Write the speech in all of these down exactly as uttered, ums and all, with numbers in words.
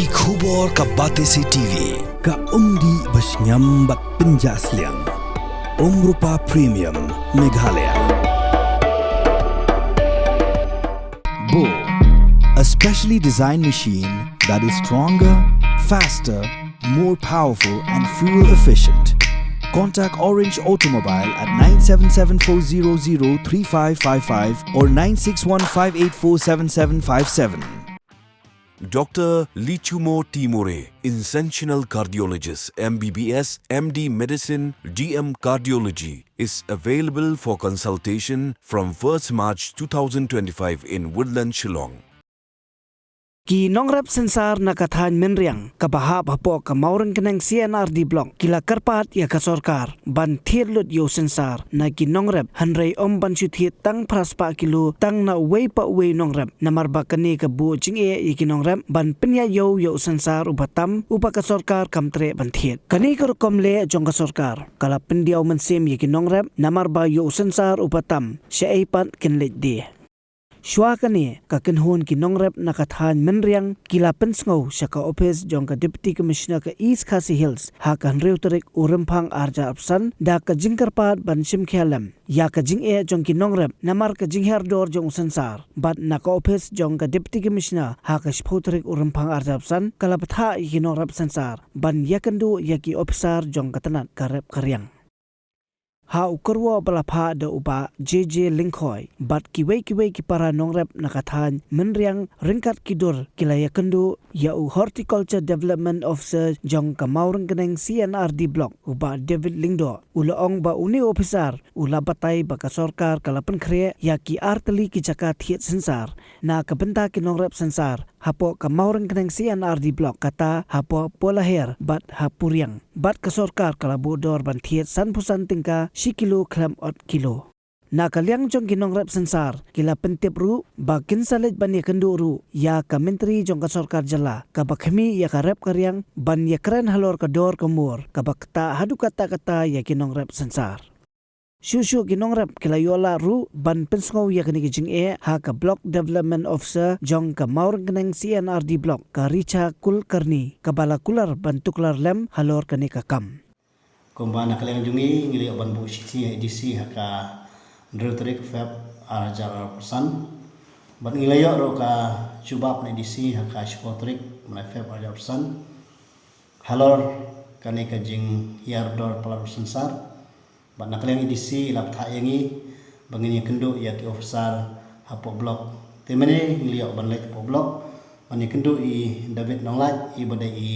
Ki khubor ka Batesi T V, ka umdih ba shngiam bad pynjah sliang. Umrupa Premium, Meghalaya. Bo, a specially designed machine that is stronger, faster, more powerful and fuel efficient. Contact Orange Automobile at nine seven seven four zero zero three five five five or nine six one five eight four seven seven five seven. Doctor Lichumo Timore, Interventional Cardiologist, M B B S, M D Medicine, D M Cardiology, is available for consultation from first March two thousand twenty-five in Woodland, Shillong. Ki nongrep sensar na ka thaiñ Mynriang, kaba hap hapoh ka Mawryngkneng C and R D Block, ki la kyrpad ïa ka sorkar ban thied lut ïa u sensar na ki nongrep, hynrei ym ban shu thied tang phra spah kilo tang na uwei pa uwei u nongrep, namar ba kane ka buh jingeh ïa ki nongrep ban pynïaid ïa u, ïa u sensar uba tam, uba ka sorkar kam treh ban thied. Kane ka rukom leh jong ka sorkar ka la pyndiaw mynsiem ïa ki nongrep, namar ba ïa u sensar uba tam, shaei pat kin leit die. Shuwa kane, ka kynhun ki nongrep na ka thaiñ Mynriang ki la pynsngew sha ka ophis jong ka Deputy Commissioner ka East Khasi Hills ha ka hynriew tarik u Rymphang arhajar arphew san, da ka jingkyrpad ban shim khia lem ïa ka jingeh jong ki nongrep namar ka jinghiar dor jong u sensar. Bad na ka ophis jong ka Deputy Commissioner ha ka shiphew tarik u Rymphang arhajar arphew san, ka la bthah ïa ki nongrep sensar ban ïakynduh ïa ki ophisar jong ka tnat ka rep ka riang. Ha u kyrwoh ba la phah da u Bah J J Lyngkhoi bad kiwei kiwei ki para nongrep na ka thaiñ Mynriang ryngkat ki dur, ki la ïakynduh ïa u Horticulture Development Officer jong ka Mawryngkneng C and R D Block, u Bah David Lyngdoh. U la ong ba une u ophisar u la batai ba ka sorkar ka la pynkhreh ïa ki artylli ki jaka thied sensar na ka bynta ki nongrep sensar hapoh ka Mawryngkneng C and R D Block, kata hapoh Polaher bad ha Puriang. Bad ka sorkar ka la buh dor ban thied sanphew san tyngka shi kilo khlem ot kilo. Na ka liang jong ki nongrep sensar, ki la pyntip ruh ba kin sa leit ban ïakynduh ruh ïa ka Myntri jong ka sorkar jylla kaba khmih ïa ka rep ka riang ban ïakren halor ka dor ka mur kaba ktah haduh katta katta ïa ki nongrep sensar. Shuh shuh ki nongrep ki la ïoh lad ruh ban pynsngew ïa kane ka jingeh ha ka Block Development Officer jong ka Mawryngkneng C and R D Block, ka Richa Kulkarni, kaba la kular ban tuklar lem halor kane ka kam. Kumba na ka liang jong ngi, ngi la ïoh ban buh shithi ha A D C ha ka hynriew tarik Feb arhajar arphew san. Bad ngi la ïoh ruh ka jubab na A D C ha ka shiphew tarik Feb arhajar arphew san halor kane ka jinghiar dor palat u sensar. Bad na ka liang A D C i la bthah ïa ngi ba ngin ïakynduh ïa ki ophisar hapoh block. Te mynne ngi la ïoh ban leit hapoh block ban ïakynduh i David Nonglait, iba dei i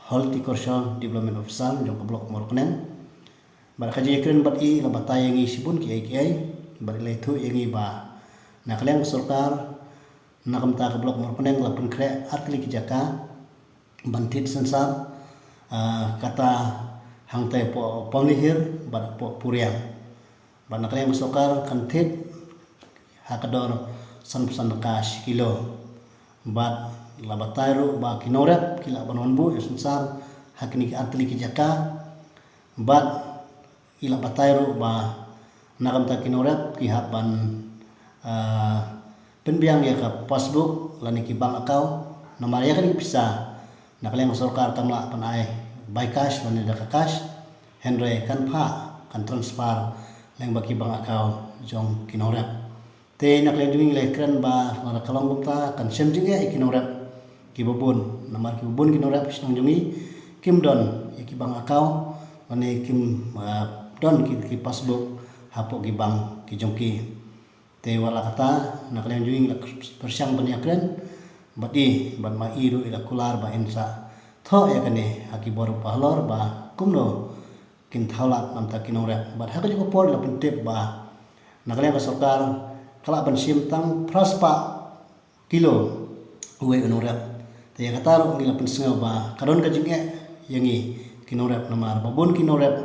Horticultural Development Officer jong ka block Mawryngkneng. Bad ka jingïakren bad i, i la batai ïa ngi shibun kiei kiei bad i la ïathuh ïa ngi ba na ka liang ka sorkar, na ka bynta ka block Mawryngkneng la pynkhreh artylli ki jaka ban thied sensar, ah, kata hangtai hapoh Pamlihir bad hapoh Puriang. Bad na ka liang ka sorkar kan thied ha ka dor sanphew san tyngka shi kilo. Bad la batai ruh ba ki nongrep ki lah ban wan buh ïa u sensar ha kine ki artylli ki jaka. Bad i la batai ruh ba na ka bynta ki nongrep ki hap ban, ah, pynbiang ïa ka passbook lane ki bank account, namar ïa kane ka pisa na ka liang ka sorkar kam lah ban ai by cash lane da ka cash, hynrei kan phah, kan transfer lyngba ki bank account jong ki nongrep. Te na ka liang jong ngi ngi la kren ba lada ka long kumta kan shem jingeh ïa ki nongrep kiba bun, namar kiba bun ki nongrep shnong jong ngi kim don ïa ki bank account lane kim, ah, don ki, ki passbook hapoh ki bank ki jong ki. Te wat la kata, na ka liang jong ngi ngi la pyrshang ban ïakren bad i, bad ma i ruh i la kular ba in sa thoh ïa kane ha ki bor ba halor ba kumno kin thaw lad na ka bynta ki nongrep. Bad ha kajuh ka por i la pyntip ba na ka liang ka sorkar ka lah ban shim tang phra spah kilo uwei u nongrep. Te ïa kata ruh ngi la pynsngew ba ka don ka jingeh ïa ngi ki nongrep, namar ba bun ki nongrep,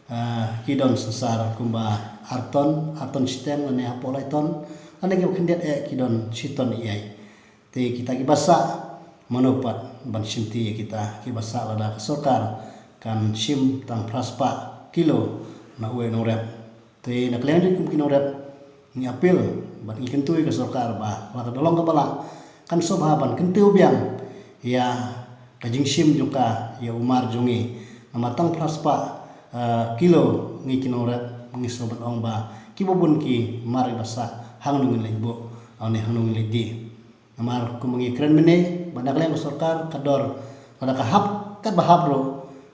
ah, ki don sensar kumba ar ton, ar ton shiteng lane hapoh lai ton, lane kiba khyndiat eh ki don shi ton ïa. Te kita kiba sah, mano pat ban shimti ïa kita kiba sah lada ka sorkar kan shim tang phra spah kilo na uwei u nongrep. Te na ka liang jong ngi kum ki nongrep ngi appeal bad ngi kyntu ïa ka sorkar ba lada ka long kaba lah, kan sngewbha ban kyntiew biang ïa ka jingshim jong ka ïa u mar jong ngi. Namar tang phra spah, eh, kilo ngi ki nongrep ngi sngewbha ban ong ba kiba bun ki mar ba sah hangno ngin leit buh, ne hangno ngin leit die. Namar kum ngi kren mynne ba na ka liang ka sorkar ka dor, lada ka hap katba hap ruh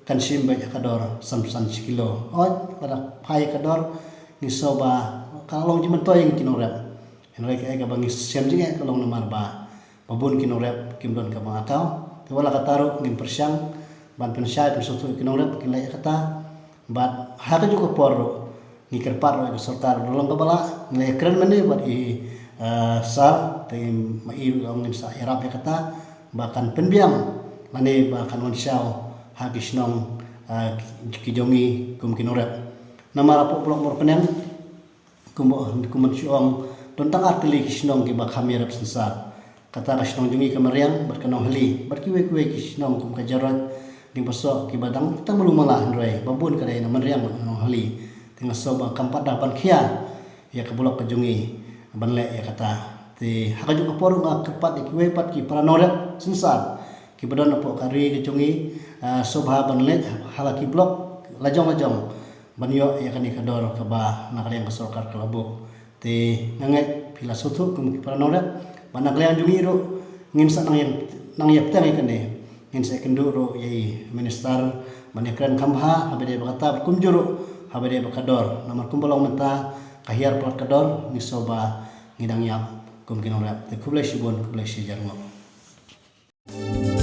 kan shim beit ka dor san san shi kilo. Oi, lada phai ka dor ngi sngewbha ka long jingmyntoi ïa ngi ki nongrep. Hynrei kaei kaba ngi shem jingeh ka long namar ba ba bun ki nongrep kim don ka bank account. Te wat la katta ruh ngin pyrshang ban pynshai pynsngewthuh ïa ki nongrep kin leh ïa kata. Bad ha kajuh ka por ruh ngi kyrpad ruh ïa ka sorkar ruh long kaba lah, ngi la ïakren mynne bad i, eh, sir, te ma i ruh ngin sa ïarap ïa kata ba kan pynbiang lane ba kan wan shaw ha ki shnong, eh, ki jong ngi kum ki nongrep. Namar hapoh block Mawryngkneng, kumba, kumba shu ong, don tang artylli ki shnong kiba kham ïarap synsar. Kata ka shnong jong ngi ka Mariang bad ka Nonghali bad kiwei kiwei ki shnong kum ka Jarod, Diengbasoh, kiba dang tang malu mala, hynrei ba bun ka dei na Mariang bad Nonghali. Te nga sngew ba kam pat da ban khia ïa ka block ka jong ngi ban leh ïa kata. Te ha kajuh ka por nga kyrpad ïa kiwei pat ki para nongrep synsar kiba don hapoh ka ri ka jong ngi, ah, sngewbha ban leit ha la ki block lajong lajong ban ïoh ïa kane ka dor kaba na ka liang ka sorkar ka la buh. Te nga ngeit phi la sngewthuh kum ki para nongrep ba na ka liang jong ngi ruh ngin sa nang ïa, nang ïa bteng ïa kane. Ngin sa ïakynduh ruh ïa i minister ban ïakren kham bha haba ïadei bad kata, bad kumjuh ruh haba ïadei bad ka dor. Namar kumba long mynta ka hiar palat ka dor, ngi sngew ba ngi dang ïap kum ki nongrep. Te khublei shibun, khublei shi hajar nguh.